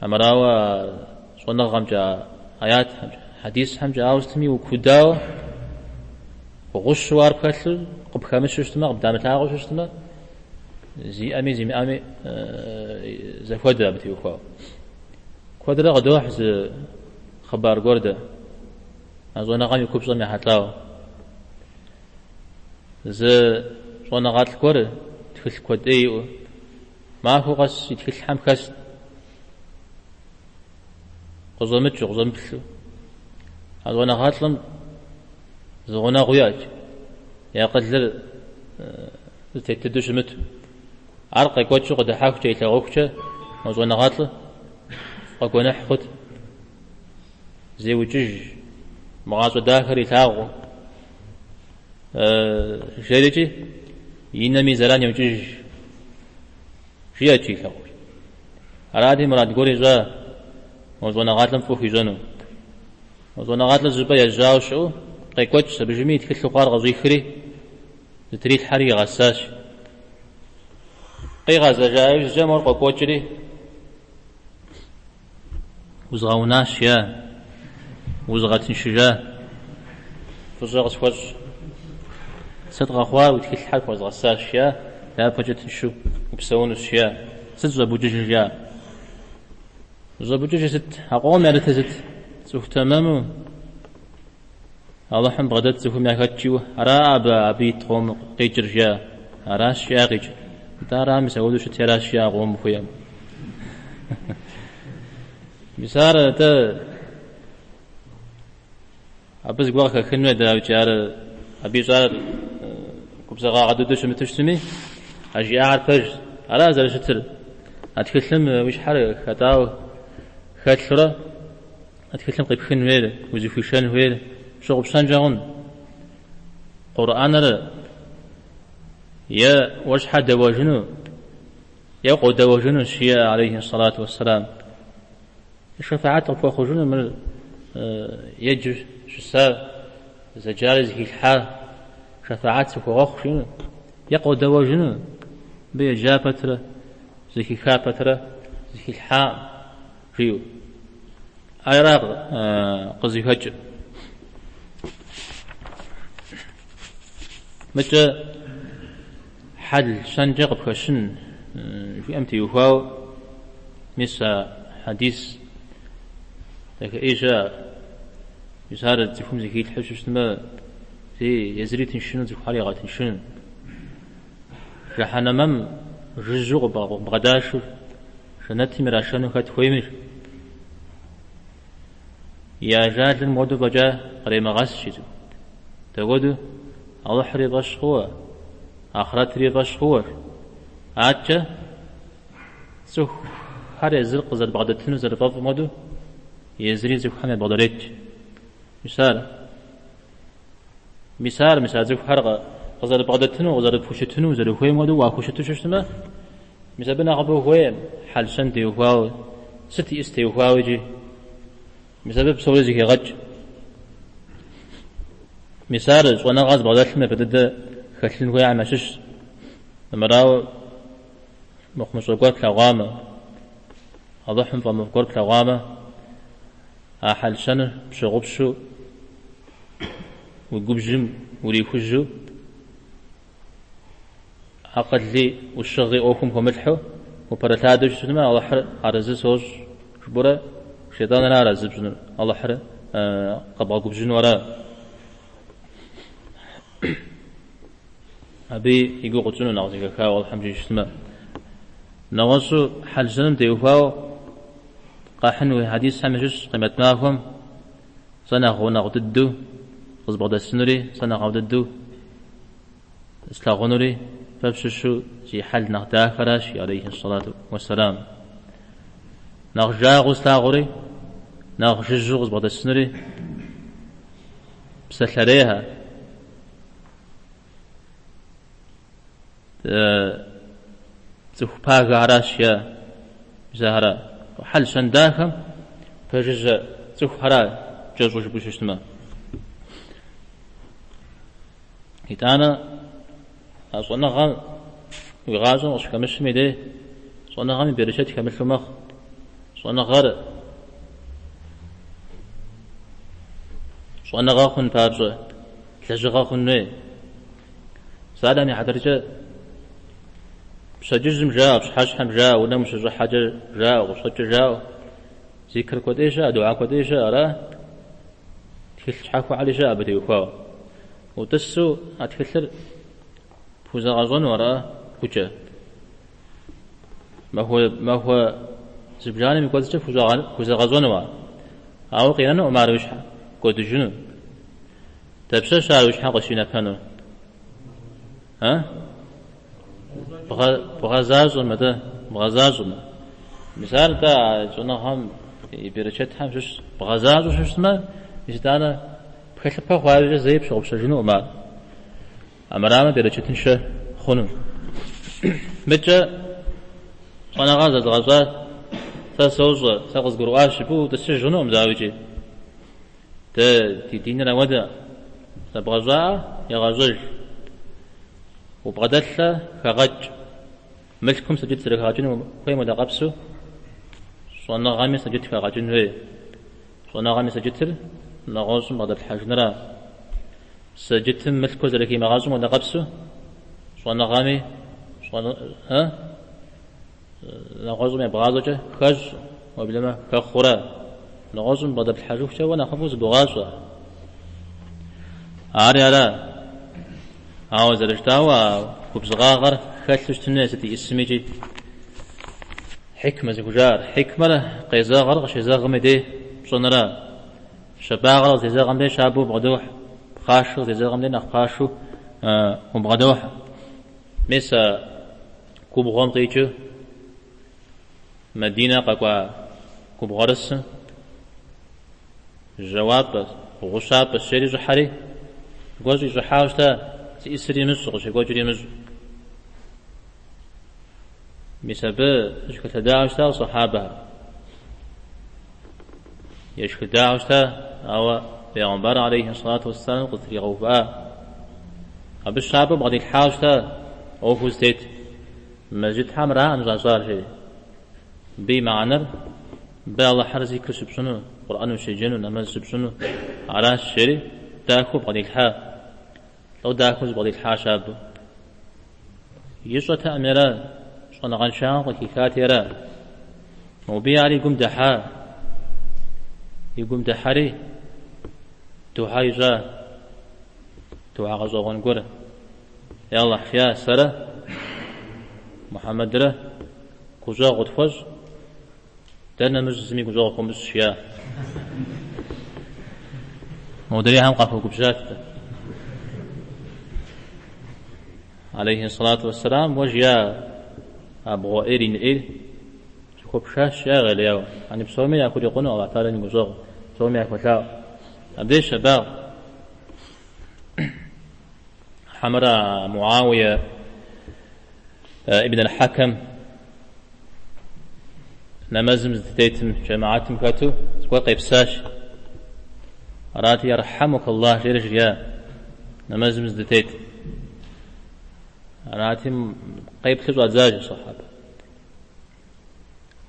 Амырауэ щӏэныгъэмкӏэ, аятхэмкӏэ, хьэдисхэмкӏэ ауэ сытми укудауэ, гъущу ар пхэлъу, къыпхэмыщу щытмэ, къыбдамылъагъуу щытмэ, зиӏэми зимыӏэми зэхуэдэ абы теухуауэ. Куэдрэ къыдохь зы хъыбар гуэр дэ, а щӏэныгъэм и купщӏэм ехьэлӏауэ. Зы щӏэныгъэлӏ гуэр тхылъ куэд ӏей иӏэу, Махуэ къэс и тхылъхэм хэст, къыщӏэмыкӏыу, къыщӏэмыплъу. А щӏэныгъэлӏым зы гъунэгъу иӏэт, и акъылыр зытет дыдэу щымыту. Ар къекӏуэкӏыу къыдыхьэхукӏэ, илъагъухукӏэ, мо щӏэныгъэлӏыр фӏэгуэныхь хъут, зеукӏыж, мы гъащӏэ дахэр илъагъуу. Жерикӏи, и нэми зэран йокӏыж, жиӏэт илъагъур. Арати, мурад гуэр ищӏа мо щӏэныгъэлӏым фӏы хуищӏэну. Мо щӏэныгъэлӏыр зыщӏыпӏэ ежьауэ щыӏэу къекӏуэкӏщ, абыжми и тхылъу хъуар къыщӏихри, зытрилъхьэри игъэсащ. Къигъэзэжа иужькӏэ мор къокӏуэкӏри, Узгъэунащ, жиӏа, узгъэтыншыжа, фӏыщӏэ къысхуэщӏ. Сыт къэхъуар, уи тхылъхэр пхуэзгъэсащ, жиӏа, дяпэкӏэ тыншу упсэунущ, жиӏа. Сыт щӏэбукӏыжыр, жиӏа. Щӏэбукӏыжыр сыт? А къомым ярытыр сыт? Цӏыху тэмэму Алыхьым бгъэдэт цӏыхум яхэт жиӏэу, ара абы абы ит къомым къикӏыр, жиӏа. Аращ, жиӏа къикӏыр. Нтӏэ ара, мис ауэдэу щыти аращ, жиӏа къомым хуейм. Мис ар атӏэ абы зыгуэр къыхэхын хуей, дауикӏ, ар абы ищӏар губзыгъагъэ дыдэу щымыту щытми, а жиӏар пэжщ. Ара зэрыщытыр? А тхылъым уи щхьэр хэтӏауэ хэлъурэ, А тхылъым къипхын хуейр, узыхуишэн хуейр пщыгъупщэнкӏэ хъун. Къурӏэныр е уэ щхьэ дэуэжыну, е къодэуэжынущ, жиӏэ алейхи сэлату уэсселам. Шэфаат къыпхуэхъужыну мыр еджэу щыса, зэджари зыхилъхьа, шэфаат сыхуэгъэхъу жиӏэну, е къодэуэжыну, мыбы еджа пэтрэ, зэхиха пэтрэ, зыхилъхьаӏым, жиӏэу. Ара къызыхэкӏыр. Мыкӏэ хьэл щэнкӏэ къыпхэщын жиӏэм теухуауэ, мис а хьэдис дахэӏей щыӏэ. Мис ар цӏыхум зыхилъхьэу щытмэ, езыри тыншыну цӏыхухэр егъэтыншыну. Жыхьэнэмэм жыжьэу къыбгъэдашу жэнэтым ирашэну хэт хуейми, и ажалыр мыуэду фӏэкӏа къремыгъэс, жи цӏыху. Дауэду Алыхьыр и фӏэщ хъууэ, ахърэтыр и фӏэщ хъууэ, аткӏэ цӏыхухэр езыр къызэрыбгъэдэтыну зэрыфӏэфӏым хуэдэу, езыри цӏыхухэм ябгъэдэрет. Мис ар. Мис ар, мис а цӏыхухэр къызэрыбгъэдэтыну, къызэрыпхущытыну, зэрыхуейм хуэдэу уахущыту щытмэ, мис абы нэхъыбэу ухуейкъым, хьэл-щэн теухуауэ, сыт иӏыс теухуауэ икӏи. Мис абы псори зыхегъэкӏ. Мис ар щӏэныгъэ зыбгъэдэлъым япэ дыдэ хэлъын хуейхэм ящыщщ. Армырауэ мыхъумыщӏэ гуэр плъэгъуамэ, Алыхьым фӏэмыфӏ гуэр плъэгъуамэ, а хьэл-щэныр пщыгъупщу, уи губжьым урихужьу, акъыли ӏущыгъи ӏуэхум хомылъхьэу упэрылъадэу щытмэ, Алыхьыр арэзы сощӏ жыпӏэурэ шейтӏаныр арэзы пщӏынур, Алыхьыр къэбгъэгубжьыну ара? Абы и гугъу тщӏыну нэхъ зэхэхауэ Алыхьым жиӏэу щытмэ. Нэгъуэщӏу хьэл-щэным теухуауэ къэхьын хуей хьэдисхэм ящыщщ къемэт махуэм сэ нэхъ гъунэгъу дыдэу къызбгъэдэсынури, сэ нэхъ дыдэу слъагъунури фэ фщыщу зи хьэл нэхъ дахэращ, алейхи сэлату уэсэлам. Нэхъ жагъуэу слъагъури, нэхъ жыжьэу къызбгъэдэсынури псэлъэрейхэр. Цӏыху пагэхэращ, жиӏэ, мис ахэр. Хьэл-щэн дахэм пэжыжьэ цӏыхухьэра кӏэщӏу жыпӏэу щытмэ. Итӏанэ а щӏэныгъэм уи гъащӏэм къыщыхэмыщым и дей щӏэныгъэм и берычэт хэмылъу мэхъу. Щӏэныгъэр щӏэныгъэ хъун папщӏэ, лэжьыгъэ хъун хуей. Псалъэм и хьэтыркӏэ, пщэдджыжьым жаӏэу, пщыхьэщхьэм жаӏэу, унэм ущыщӏыхьэкӏэ жаӏэу, къыщӏэкӏэ жаӏэу, зикр куэдей щыӏэ, дугьэ куэдей щыӏэ, ара? Тхылъ щхьэхуэхэри щыӏэ абы теухуауэ. Утӏысу а тхылъыр пхузэгъэщӏэну ара гукӏэ? Махуэ зыбжанэм и кӏуэцӏкӏэ пхузэгъэщӏэну ар? Ауэ къинэнукъым ар уи щхьэ, кӏуэдыжыну. Дапщэщ ар уи щхьэ къыщинэпэнур? А? Бгъэзащӏэмэ, тӏэ, бгъэзащӏэмэ. Мис ар тӏэ а щӏэныгъэм и берычэтхэм щыщ бгъэзащӏэу щытмэ, мис итӏанэ пхэлъыпэ хъуа иужькӏэ зэи пщыгъупщэжынукъым ар. Амырамэ берычэтыншэ хъуну. Мыкӏэ щӏэныгъэ зэзгъэщӏа, сэ сощӏэ, сэ къызгурыӏуащ жыпӏэу утӏысыж хъунукъым дауикӏи. Дэ ди диныр ауэдэ зэбгъэщӏаӏэ, егъэщӏэж. Убгъэдэлъэ хэгъэкӏ. Мылъкум сэджыт зэрыхэгъэкӏын хуейм хуэдэкъэпсу, щӏэныгъэми сэджыт хэгъэкӏын хуей. Щӏэныгъэм и сэджытыр нэгъуэщӏым бгъэдэплъхьэжыныра? Сэджытым мылъкур зэрыхимыгъэщӏым хуэдэкъэпсу, щӏэныгъэми нэгъуэщӏым ебгъащӏэкӏэ хэщӏ, уеблэмэ хэхъуэрэ. Нэгъуэщӏым бгъэдэплъхьэжыхукӏэ уэ нэхъыфӏу зыбогъащӏэ. Ари ара? Ауэ зэрыжытӏауэ, а губзыгъагъэр хэлъу щытын хуей сыт иӏысми икӏи. Хьикмэ зыхужаӏэр. Хьикмэр къезэгъыр къыщезэгъым и дей пщӏыныра. Щабагъэр къыздезэгъым дей щабэу убгъэдохь, пхъашэр къыздезэгъым дей нэхъ пхъашэу убгъэдохь. Мис а губгъуэм къикӏыу Мадинэ къэкӏуа губгъуэрысым жьауапӏэ, гъущапӏэщ жери щӏыхьэри, зыгуэр щӏищӏыхьауэ щыта, зиӏысыр имыщӏ, къыщекӏуэкӏыр имыщӏ. Мис абы жьэхэлъэдауэ щыта сахьабэхэр. Ешхыдауэ щыта, ауэ Бегъымбар алейхи сэлату уэсселам къызэтригъэувыӏа. Абы щабэу бгъэдилъхьауэ щыта ӏуэхуу зытет мэжджытхьэмраӏым щӏащӏар жери. Мыбы и мыхьэнэр мыбы Алыхьыр зикр щыпщӏыну, Къурӏэн ущеджэну, нэмэз щыпщӏыну аращ жери дахэу бгъэдилъхьа. Лӏо дахэу зыбгъэдилъхьа щабэу. Ищӏэтэкъыми ара, щӏэныгъэншагъэм къыхихати ара. Мобы ар и гум дыхьа, и гум дыхьэри духьэ ищӏа, духьэ гъэщӏэгъуэн гуэр. Я Алыхь, жиӏа, сэрэ Мухьэмэдрэ гущӏэгъу къытхуэщӏ, дэ нэмыщӏ зыми гущӏэгъу хуомыщӏ, жиӏа. Модрейхэм къахуэгубжьат. Алейхи сэлату уэсселам, уэ жиӏа абгъуэ ӏейр ин ӏейр зыхуэпшащ, жиӏа егъэлеяуэ. Ани псоми яхурикъуну Алыхь Тэхьэлам и гущӏэгъу, псоми яхуэлъаӏуэ. Абдеж щабагъ. Хьэмэрэ Муауие ибн аль-Хьэкэм нэмэзым здытетым, джэмаатым хэту зыгуэр къепсащ. Арати, Ярхьэмукаллах жери жриӏа нэмэзым здытет. Арати, къеплъу щӏадзащ сахьабэ.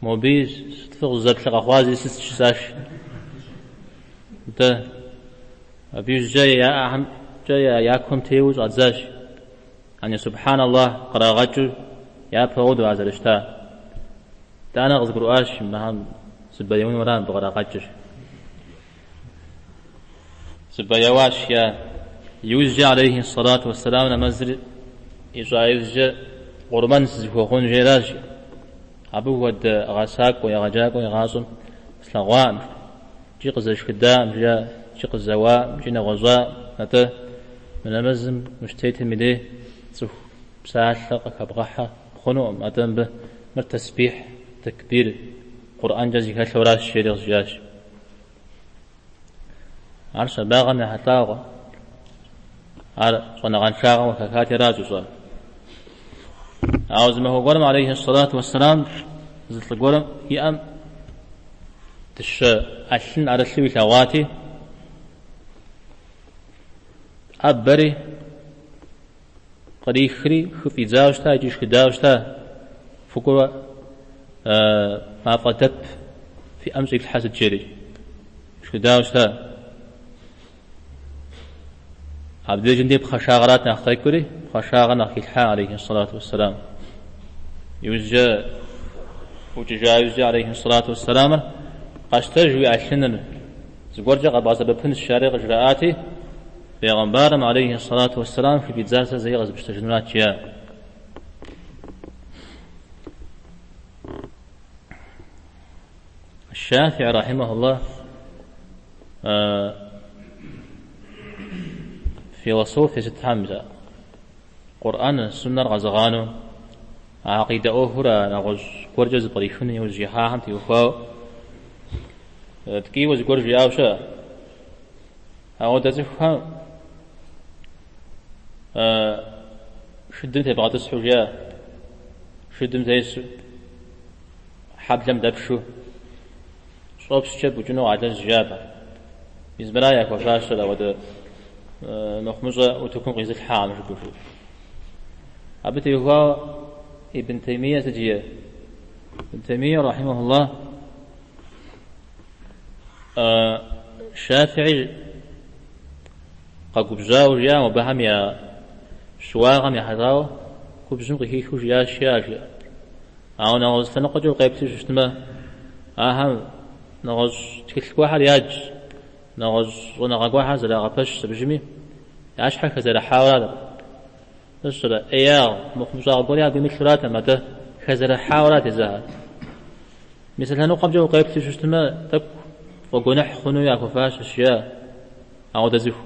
Мобы сыт фыкъызэплъ къэхъуа зи сыт жысӏащ. Нтӏэ, абы иужькӏэ я ӏэхэмкӏэ я куэм теуэу щӏадзащ. Ани субхьан Аллах кърагъэкӏыу япэ хуэдэу ар зэрыщыта. Итӏанэ къызгурыӏуащ мыхэм сыбэяуну ара мыбы кърагъэкӏыр. Сыбэяуащ я иужькӏэ алейхи сэлату уэсселам нэмэзыр ищӏа иужькӏэ къурмэн сызыхуэхъун жиӏэращ. Абы хуэдэ гъэсакӏуэ, егъэджакӏуэ игъащӏэм слъэгъуакъым. Икӏи къызэшхыдакъым, жиӏа, икӏи къызэуакъым, икӏи нэгъуэщӏакъым. Атӏэ, мы нэмэзым ущытетым и дей цӏыху псалъэ къыхэбгъэхьэ хъунукъым. Атӏэ мыбы мыр тэсбихь, тэкбир, Къурӏэнкӏэ зэхэлъу аращ, жери къызжиӏащ. Ар щабагъэм ехьэлӏауэ, ар щӏэныгъэншагъэм къыхэхати аращ ищӏар. Ауэ зы махуэ гуэрым, алейхи сэлату уэсселам, зы лӏы гуэрым и ӏэм дыщэ ӏэлъын ӏэрылъу илъэгъуати, ӏэбэри кърихри хыфӏидзауэ щыта икӏи шхыдауэ щыта, фыкӏуэурэ мафӏэ дэп фи ӏэм щӏифлъхьэ сыт жери. Шхыдауэ щыта. Абдежым дей пхъашагъэрат нэхъ къекӏури, пхъашагъэр нэхъ хилъхьа, алейхи сэлату уэсселам. Иужькӏэ ӏукӏыжа иужькӏэ, алейхи сэлату уэсселамыр, къэщтэж уи ӏэлъыныр, зыгуэркӏэ къэбгъэсэбэпынщ, жари къыжраӏати, Бегъымбарым, алейхи сэлату уэсселам, хыфӏидзар сэ зэи къэзмыщтэжынурат, жиӏа. Шафи, рахьимахуллах, философие сытхэм Къурӏэн, суннэр къэзыгъанэу, а акъидэ ӏуэхур а нэгъуэщӏ гуэркӏэ зэпкърихыну иужь ихьахэм теухуауэ ткӏийуэ зыгуэр жиӏауэ щыӏэ. Ауэдэ цӏыхухэм Шыдым тебгъэтӏысхьэу жиӏа, шыдым тесу, хьэблэм дэпшу, щӏопщкӏэ букӏыну къалэжь жиӏа абы. Мис мыра яхуэфащэр ауэдэ мыхъумыщӏэ утыкум къизылъхьэхэм жыпӏэу жиӏэу. Абы теухуауэ Ибн Таймия сыт жиӏэр? Ибн Таймия, рахьимахуллах, Шафии къэгубжьауэ жиӏа, мобыхэм я щыуагъэм ехьэлӏауэ губжьым къыхихыу жиӏащ, жиӏа, жиӏэ. Ауэ нэгъуэщӏ лъэныкъуэкӏэ укъеплъу щытмэ, ахэм нэгъуэщӏ тхылъ гуэрхэр ядж, нэгъуэщӏ щӏэныгъэ гуэрхэр зэрагъэпэщ абыжми, я щхьэр хэзэрыхьауэ аратэкъым. Сщӏэрэ, ӏеягъ, мыхъумыщӏагъэ гуэр я гум илъу аратэкъым, атӏэ хэзэрыхьауэ арат езыхэр. Мис а лъэныкъуэмкӏэ укъеплъу щытмэ, тӏэкӏу фӏэгуэныхь хъуну яхуэфащэщ, жиӏа ауэдэ цӏыху.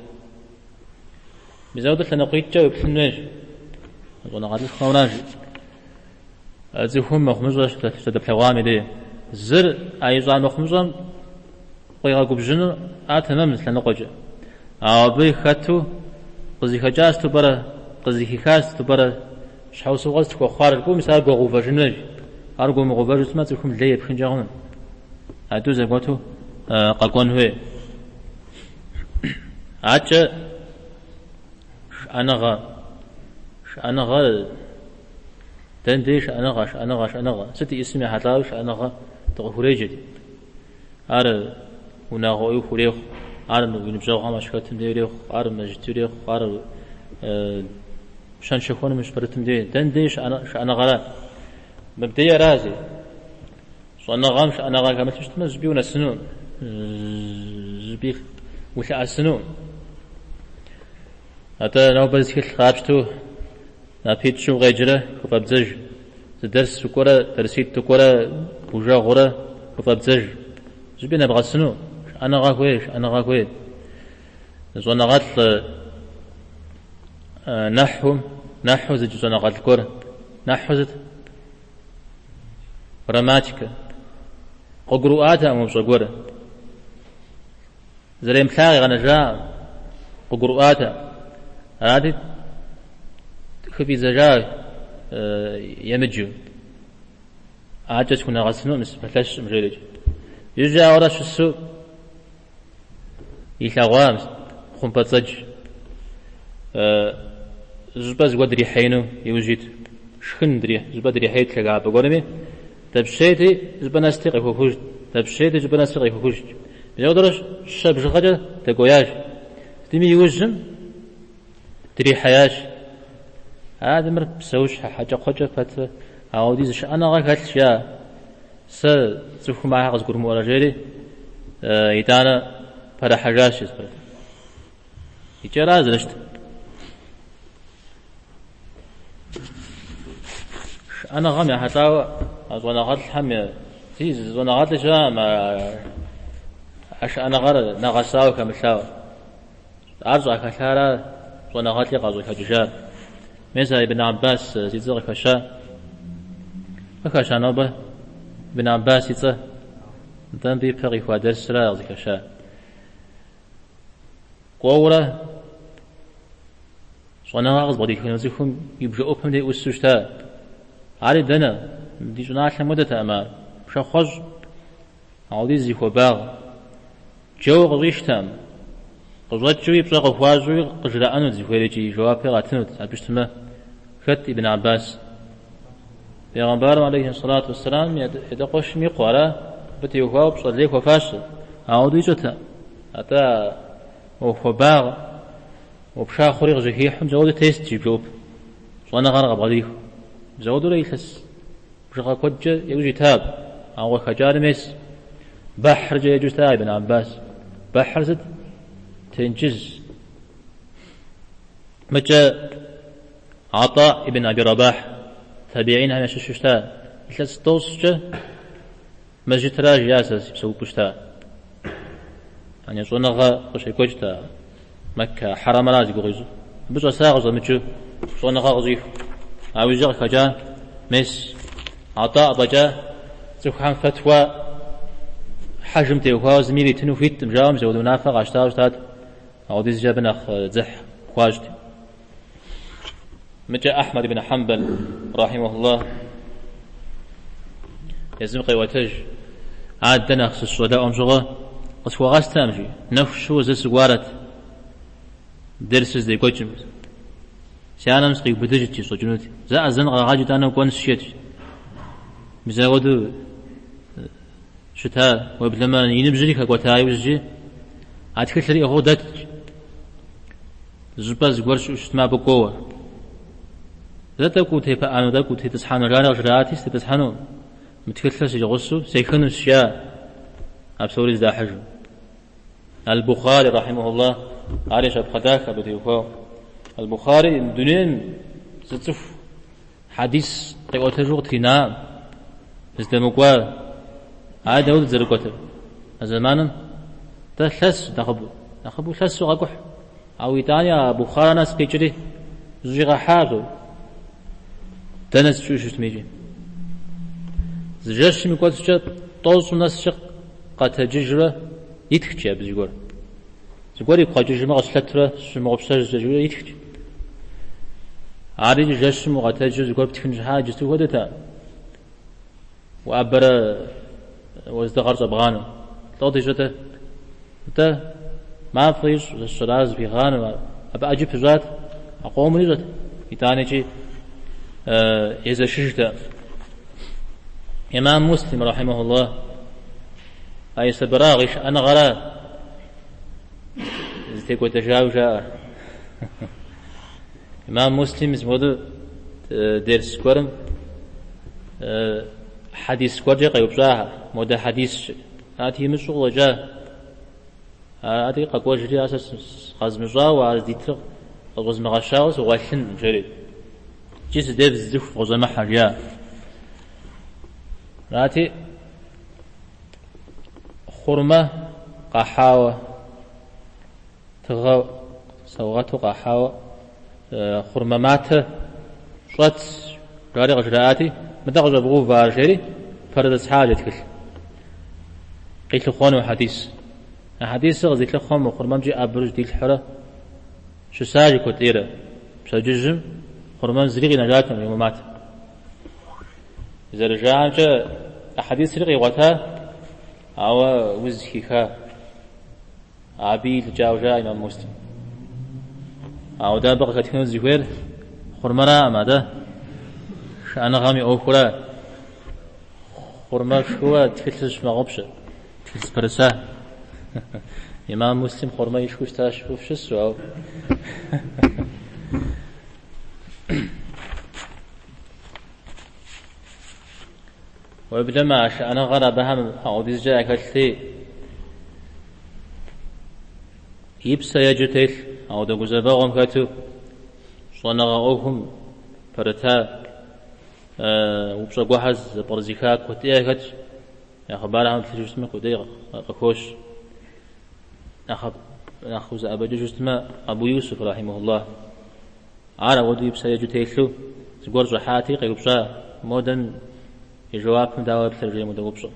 Мис ауэдэ лъэныкъуитӏкӏэ уеплъын хуейщ. Щӏэныгъэлӏышхуэмращ. Цӏыхум мыхъумыщӏэ щыдэплъэгъуам и дей. Зыр а ищӏа мыхъумыщӏэм къуигъэгубжьыну ар тэмэм зы лъэныкъуэкӏэ. Ауэ абы хэту къызыхэкӏа сыту пӏэрэ, къызыхиха сыту пӏэрэ, щхьэусыгъуэ сыт хуэхъуар жыпӏэу мис ар гуэгъэувэжын хуейщ. Ар гуэмыгъэувэжу щытмэ, цӏыхум лей епхынкӏэ хъуну. А тӏу зэгуэту къэкӏуэн хуей. Адэкӏэ шыӏэныгъэ, шыӏэныгъэ, дэн дей шыӏэныгъэ, шыӏэныгъэ, шыӏэныгъэ. Сыт иӏысым ехьэлӏауи шыӏэныгъэ дыкъыхуреджэт. Ар унагъуэ ӏуэху урехъу, ар уи ныбжьэгъухэм уащыхэтым дей урехъу, ар мэжджыт урехъу, ар щэн-щэхуэным ущыпэрытым дей, дэн дей шыӏэныгъэра. Мыбдей арази. Щӏэныгъэм шыӏэныгъэ хэмылъу щытмэ, зыщӏыпӏи унэсыну, зыщӏыпӏи улъэӏэсыну. Атӏэ нобэ зы тхылъ къапщтэу напитӏ-щы укъеджэрэ хыфӏэбдзэж, зы дэрс укӏуэрэ, дэрситӏ укӏуэрэ, бужэгъурэ хыфӏэбдзэж. Зыщӏыпӏи нэбгъэсыну, шыӏэныгъэ хуей, шыӏэныгъэ хуей. Щӏэныгъэлӏ нэхьу, нэхьу зыдж щӏэныгъэлӏ гуэр, нэхьу сыт? Грамматикэ. Къыгурыӏуатэкъым упщӏэ гуэр. Зэремыплъа къигъэнэжакъым, къыгурыӏуатэкъым. Арати, хыфӏидзэжа емыджэу. Адэкӏэ схунэгъэсынукъым, сыпэлъэщкъым, жерикӏ. Иужькӏэ ауэрэ щысу илъэгъуа хъумпӏэцӏэдж зыщӏыпӏэ зыгуэр дрихьеину иужь ит. Шхын зыщӏыпӏэ дрихьейт лъагапӏэ гуэрми, дэпщейти зыщӏыпӏэ нэсти къехуэхыжт, дэпщейти зыщӏыпӏэ нэсти къехуэхыжт. Мис апхуэдэурэ щэ бжыгъэкӏэ дэкӏуеящ. Сытми иужьым дрихьеящ. Адэ мыр псэущхьэ хьэкӏэкхъуэкӏэ пэтрэ, ауэдиз шыӏэныгъэ хэлъщ, жиӏа. Сэ цӏыхум ахэр къызгурымыӏуэрэ жери, итӏанэ пэрыхьэжащ жысӏэрэ. Икӏи ара зэрыщытыр. Шыӏэныгъэм ехьэлӏауэ а щӏэныгъэлӏхэм зи зы щӏэныгъэлӏи щыӏэкъым а шыӏэныгъэр нэгъэсауэ хэмылъауэ. Ар щӏахэлъара щӏэныгъэлӏи къащӏыхэкӏыжар. Мес а Ибн Аббас зи цӏэ къыхэща. Къыхэща нобэ Ибн Аббас и цӏэ. Нтӏэ мыбы ипэ къихуа дэрсра къызыхэща. Кӏуэурэ щӏэныгъэ къызыбгъэдихыну цӏыхум и бжэӏупэм дей ӏусу щыта. Ари дэнэ? Ди щӏыналъэм хуэдэтэкъым ар. Пшахъуэщӏ. Ауэдиз зи хуабагъ. Джэуэ къыщӏиштэкъым. Къыщӏэкӏыуи пщӏэ къыхуащӏуи къыжраӏэнут зыхуейр икӏи жэуапи къатынут. Абы щытмэ, хэт Ибн Аббас? Пейгъэмбарым алейхи сэлату уэсселам и адэ къуэшым и къуэ, ара? Абы теухуауэ пщӏэ лей хуэфащэ. Ауэдэу ищӏэтэкъым. Атӏэ мо хуабагъ, мо пшахъуэри къыжьэхихьэу мис ауэдэу тест жи бжэӏупэм. Щӏэныгъэр къабгъэдихыу. Мис ауэдэурэ илъэс бжыгъэ куэдкӏэ иужь ита абы. Ауэ къыхэкӏари мес. Бэхьркӏэ еджэу щыта Ибн Аббас. Бэхьр сыт? Тенджыз. Мыкӏэ Ата ибн Аби Рабахь табиинхэм ящыщу щыта. Илъэс тӏощӏкӏэ мэжджытра жиӏа сэ си псэупӏэу щыта. Яни щӏэныгъэ къыщекӏуэкӏт а Мэккэ хьэрэмра зи гугъу ищӏыр. Абы щӏэса къыщӏэмыкӏыу щӏэныгъэ къыщӏиху. Ауэ иужькӏэ къыхэкӏа мес Ата фӏэкӏа цӏыхухэм фэтуа хьэжым теухуауэ зыми иритыну хуиткъым жаӏэу мис апхуэдэ унафэ къащтауэ щытат. Ауэдизкӏэ абы нэхъ дзыхь хуащӏт. Мыкӏэ Ахьмэд ибн Хьэмбэл, рахьимэхуллах, езым къеӏуэтэж, Адэ нэхъ сыщыщӏалэӏуэм щыгъуэ къысхуэгъэстэкъым, жи, нэху щыуэ зэ сыкӏуарэт дерсыр здекӏуэкӏым. Си анэм сыкъиубыдыжт, жи, сщӏэкӏынут. Зэ азэн къэгъэкӏ, итӏанэ укӏуэнщ, жиӏэт. Мис апхуэдэу щыта, уеблэмэ и ныбжьри хэкӏуэта иужькӏи, а тхылъыр иӏыгъыу дэтт. Зыщӏыпӏэ зыгуэр щыӏэу щытмэ, абы кӏуэуэ. Зэ тӏэкӏу утепыӏэну, тӏэкӏу утетӏысхьэну жари къыжраӏати, сытетӏысхьэну, мы тхылъыр си гъусэу сехынущ, жиӏа, а псори здахьыжу. Аль-Бухари, рахьимэхуллах, ари щапхъэ дахэ абы теухуауэ. Аль-Бухари дунейм зы цӏыху хьэдис къиӏуэтэжу къытринаӏым, здэмыкӏуа, ар дауэт зэрыкӏуэтыр? А зэманым дэ лъэсу, нэхъыбэу, нэхъыбэу лъэсу къакӏухь. Ауэ итӏани а Бухара нэс къикӏри зыщӏигъэхьа абы. Дэнэ щыӏэу щытми икӏи. Зы жэщым и кӏуэцӏкӏэ тӏощӏым нэскӏэ къэтэджыжрэ итхт абы зыгуэр. Зыгуэр игу къэкӏыжмэ къыщылъэтурэ сщымыгъупщэжкӏэ жиӏэурэ итхт. Ар иджы жэщым укъэтэджу зыгуэр птхын щхьа иджысту хуэдэтэкъым. Уӏэбэрэ уэздыгъэр щӏэбгъанэу. Лӏот ищӏэтэ? Нтӏэ, мафӏэ ищӏ, зэщӏэрар зыпигъанэу, абы ӏэджи пыщӏат, а къомыр ищӏэт, итӏанэ икӏи езэшыжтэкъым. Имам Муслим, рахьимэхуллах, а и сабырагъ, и шыӏэныгъэра зытекӏуэдэжауэ жаӏэ. Имам Муслим мис мыпхуэдэу дерс гуэрым хьэдис гуэркӏэ къеупщӏахэр, модэ хьэдисщ. Арати, имыщӏэу къыщӏэкӏа. Арати, къэкӏуэжри, ар сэ къэзмыщӏауэ, ар здитыр къыщӏэзмыгъэщауэ сыгъуэлъынкъым, жери. Икӏи си деж зы цӏыху къыщӏэмыхьэ, жиӏа. Арати, хъурмэ къахьауэ, тыгъэ саугъэту къахьауэ, хъурмэ матэ щӏэтщ, жари къыжраӏати, мыдэ къыщӏэвгъэувэ ар, жери, пэрытӏысхьащ тхылъ. Къилъыхъуэну хьэдис. А хьэдисыр къыздилъыхъуэм хъурмэмкӏи ӏэбэу жьэдилъхьэурэ щысащ куэдӏейрэ. Пщэдджыжьым хъурмэм зыри къинэжатэкъым хъурмэ матэм. Зэрыжаӏэмкӏэ, а хьэдисри къигъуэта, ауэ уз хиха. Абы илӏыкӏауэ жаӏэ имам Муслим. Ауэ дэ абы къыхэтхыну дызыхуейр хъурмэраӏым, атӏэ шыӏэныгъэм и ӏуэхура. Хъурмэ пшхыуэ тхылъ зыщумыгъэгъупщэ, тхылъ зыпэрыса. Имам Муслим хъурмэ ишхыу щытащ фщысу, ауэ. Уеблэмэ а шыӏэныгъэр абыхэм апхуэдизкӏэ яхэлъти, и псэ еджэу телъ, ауэдэ гузэвэгъуэм хэту щӏэныгъэ ӏуэхум пэрыта упщӏэ гуэрхэр зэпкърызыха куэдӏей яхэтщ. Я хъыбархэм уеплъыжу щытмэ, куэдӏей къыхощ. Нэхъ узэӏэбэкӏыжу щытмэ, Абу Юсуф, рахьимэхуллах, Ар ауэдэу и псэ еджэу телъу зыгуэр щӏыхьати, къеупщӏа, модэм и жэуапым дауэ уеплърэ, жери модэ упщӏэм.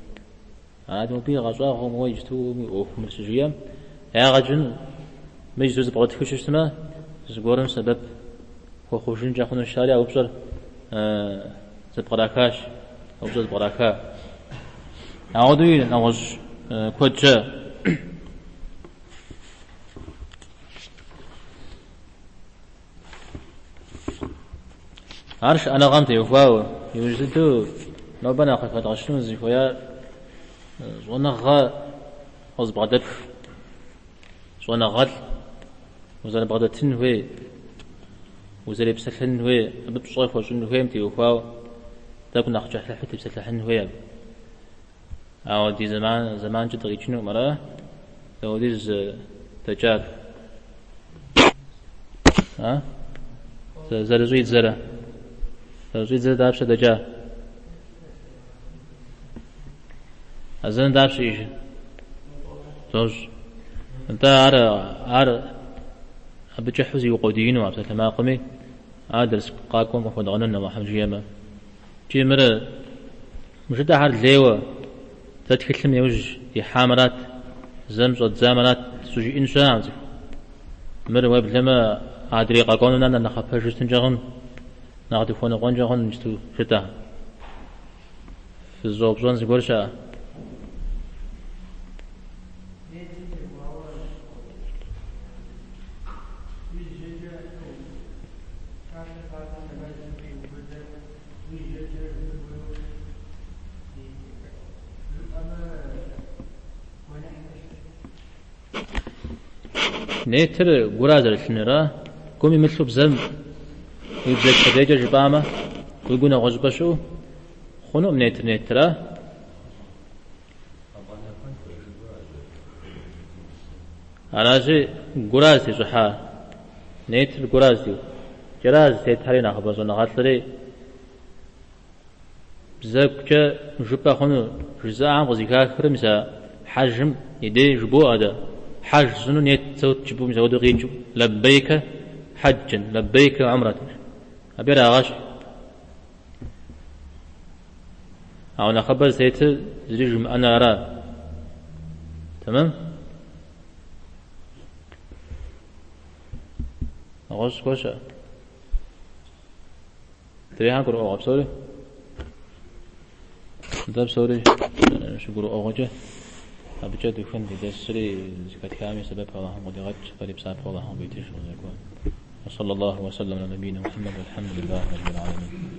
Арати, мобы игъэщӏагъуэу моуэ иджыту уи ӏуэху мыр щыжиӏэм, ягъэ кӏын, мы иджыту зэпкърытхыу щытмэ, зыгуэрым сэбэп хуэхъужынкӏэ хъунущ, жари а упщӏэр зэпкърахащ, а упщӏэр зэпкъраха. Ауэдэуи нэгъуэщӏ куэд щыӏэ. Ар шыӏэныгъэм теухуауэ, иужь дыдэу нобэ нэхъ къыхэдгъэщыну зыхуеяр щӏэныгъэ къызыбгъэдэпх, щӏэныгъэлӏ узэрыбгъэдэтын хуей, узэрепсэлъэн хуей, абы пщӏэ хуэщӏын хуейм теухуауэ тӏэкӏу нэхъ кӏыхьлӏыхьу тепсэлъыхьын хуей абы. Ауэ ди зэманкӏэ дыкъикӏынукъым, ара? Дауэдиз дэкӏар? А? Зэрыщӏидзэрэ? Зэрыщӏидзэрэ дапщэ дэкӏа? Азэн дапщэ иджы? Тӏощӏ. Нтӏэ, ар, ар абы кӏыхьу зиукъуэдиину а псалъэмакъми, ар дерс къакӏуэм къыхуэдгъэнэн Алыхьым жиӏэмэ. Икӏи мыр мы жытӏэхэр лейуэ, зэ тхылъым иужь ихьамэрат, зэм щӏэддзамэрат щӏыжиӏэн щыӏэкъым цӏыху. Мыр уеблэмэ адрей къэкӏуэну нэ нэхъапэжу щытынкӏэ хъун. Нэхъ дыхуэныкъуэнкӏэ хъун иджыту жытӏэхэм. Фызыщӏэупщӏэн зыгуэр щыӏэ? Нетыр гура зэрылъынура? Гум имылъу бзэм уи бзэгу къудейкӏэ жыпӏамэ, уи гу нэгъуэщӏыпӏэ щыӏэу хъунукъым нетыр нетыра? Аращи, гура зытещӏыхьа нетыр гура зытеу. Кӏэра зытетхэри нэхъыбэ щӏэныгъэлӏри бзэгукӏэ жыпӏэ хъуну жызыӏам къызыхахыр мис а хьэжым и дей жыбоӏэ дэ. Хьэж сщӏыну нет сот жыпӏэу мис ауэдэу къикӏыу. Лэббейкэ хьэджэн, лэббейкэ умрэтэн. Абы ирагъэщхь. Ауэ нэхъыбэ зытетыр зыри жымыӏэныр ара. Тэмэм? Нэгъуэщӏ зыгуэр щыӏэ? Адрейхэм гурыӏуэгъуэ псори? Нтӏэ псори щыгурыӏуэгъуэкӏэ абыкӏэ духын ди дерсри зэхэтхами сэбэп Аллахьым къыдигъэкӏ, фэри псапэу Аллахьым къывитыж къызэрыкӏуэ. Уэ саллаллаху уэ саллам аля набийна Мухьэммэд, уэлхьэмдулиллахи раббил аламин.